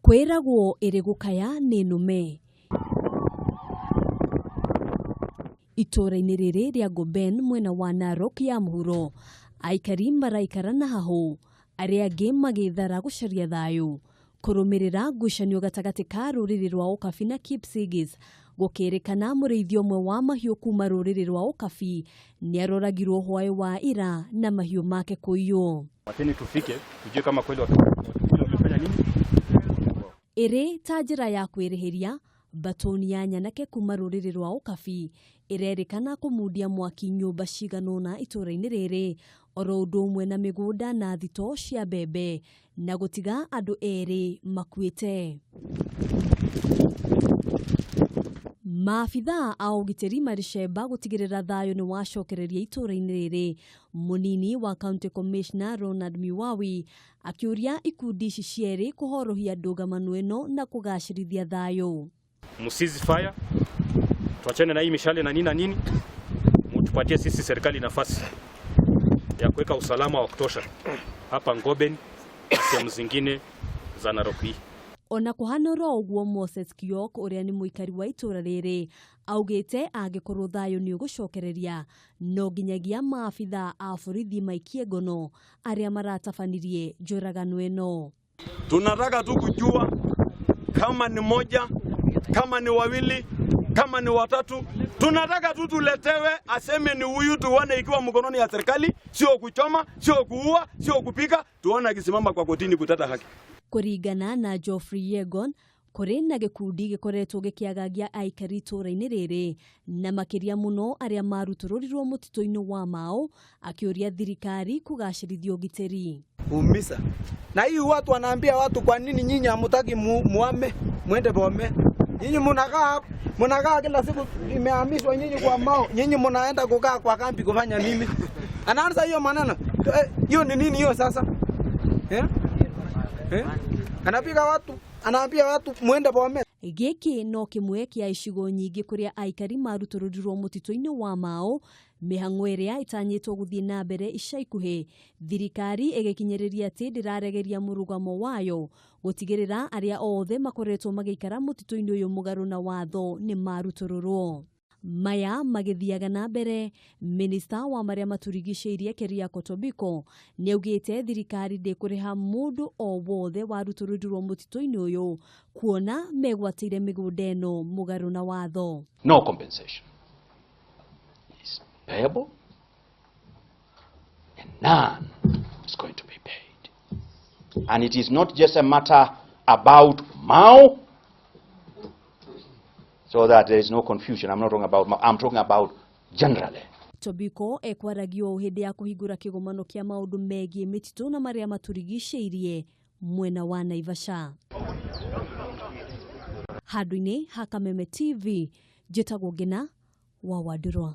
Kwĩragwo ĩrĩ gũkaya nĩ nũme. Itũũra-inĩ rĩrĩ rĩa Goben mwena wa Narok ya mũhuro, aikari maraikara na hahũ, arĩa angĩ magĩthara gũcaria thayũ. Kũrũmĩrĩra ngucanio gatagatĩ ka rũrĩrĩ rwa Ũkabi na Kipsigis, gũkĩrĩkana mũrĩithi ũmwe wa mahiũ kuma rũrĩrĩ rwa Ũkabi nĩaroragirwo hwaĩ wa ira na mahiũ make kũiywo. Wacheni tufike tujue kama kweli watu wamefanya nini. Ĩrĩ ta njĩra ya kwĩrĩhĩria, batoni ya nyanake kuma rũrĩrĩ rwa Ũkabi ĩrerĩkana kũmundia mwaki nyũmba cigana ũna itũũra-inĩ rĩrĩ oro ũndũ ũmwe na mĩgũnda na thitoo cia mbembe na gũtiga andũ erĩ makuĩte. Maabithaa a ũgitĩri marĩ cemba gũtigĩrĩra thayũ nĩ wacokereria itũũra-inĩ rĩrĩ. Mũnini wa County Commissioner Ronald Miwawi akĩũria ikundi ici cierĩ kũhorohia ndũgamano ĩno na kũgacĩrithia thayũ. Msizi fire, tuachane na hii mishale na nini na nini, mutupatie sisi serikali nafasi ya kuweka usalama wa kutosha hapa Ngoben na sehemu zingine za Narok hii. Ona kũhana oro ũguo Moses Kiok ũrĩa nĩ mũikari wa itũũra rĩrĩ augĩte angĩkorwo thayũ nĩ ũgũcokereria no nginyagia maabithaa a borithi maikie ngono arĩa maratabanirie njũragano ĩno. Tunataka tu kujua kama ni moja, kama ni wawili, kama ni watatu. Tunataka tu tuletewe, aseme ni huyu, tuone ikiwa mkononi ya serikali, sio kuchoma, sio kuua, sio kupika, tuone akisimama kwa kotini kutata haki. Kũringana na Geoffrey Yegon, kũrĩ na gĩkundi gĩkoretwo gĩkĩagagia aikari itũũra-inĩ rĩrĩ na makĩria mũno arĩa marutũrũrirwo mũtitũ-inĩ wa Mau, akĩũria thirikari kũgacĩrithia ũgitĩri. Umisa. Na hii watu wanaambia watu, kwa nini nyinyi hamutaki muame mwende Bome? Nyinyi munakaa kila siku, imehamishwa nyinyi kwa Mau, nyinyi munaenda kukaa kwa kambi kufanya nini? Anaanza hiyo maneno. Hiyo ni nini hiyo sasa? Anapiga watu, anaambia watu muende Bome. Gĩkĩ no kĩmwe kĩa icigo nyingĩ kũrĩa aikari marutũrũrirwo mũtitũ-inĩ wa Mau, mĩhang'o ĩrĩa ĩtanyĩtwo gũthiĩ na mbere ica ikuhĩ, thirikari ĩgĩkinyĩrĩria atĩ ndĩraregeria mũrũgamo wayo gũtigĩrĩra arĩa othe makoretwo magĩikara mũtitũ-inĩ ũyũ mũgarũ na watho nĩ marutũrũrwo. Maya magĩthiaga na mbere, minista wa marĩa matũrigicĩirie Keriako Tobiko nĩaugĩte thirikari ndĩkũrĩha mũndũ o wothe warutũrũrirwo mũtitũ-inĩ ũyũ kuona megwatĩire mĩgũnda ĩno mũgarũ na watho. No compensation is payable and none is going to be paid. And it is not just a matter about Mau, so that there is no confusion. I'm not talking about Mau, I'm talking about generally. Tobiko ekwaragio hĩndĩ ya kũhingũra kĩgomano kĩa maũndũ megiĩ mĩtitũ na marĩa matũrigicĩirie mwena wa Naivasha. Handũ-inĩ ha Kameme TV, njĩtagwo Ngina wa Wandũrwa.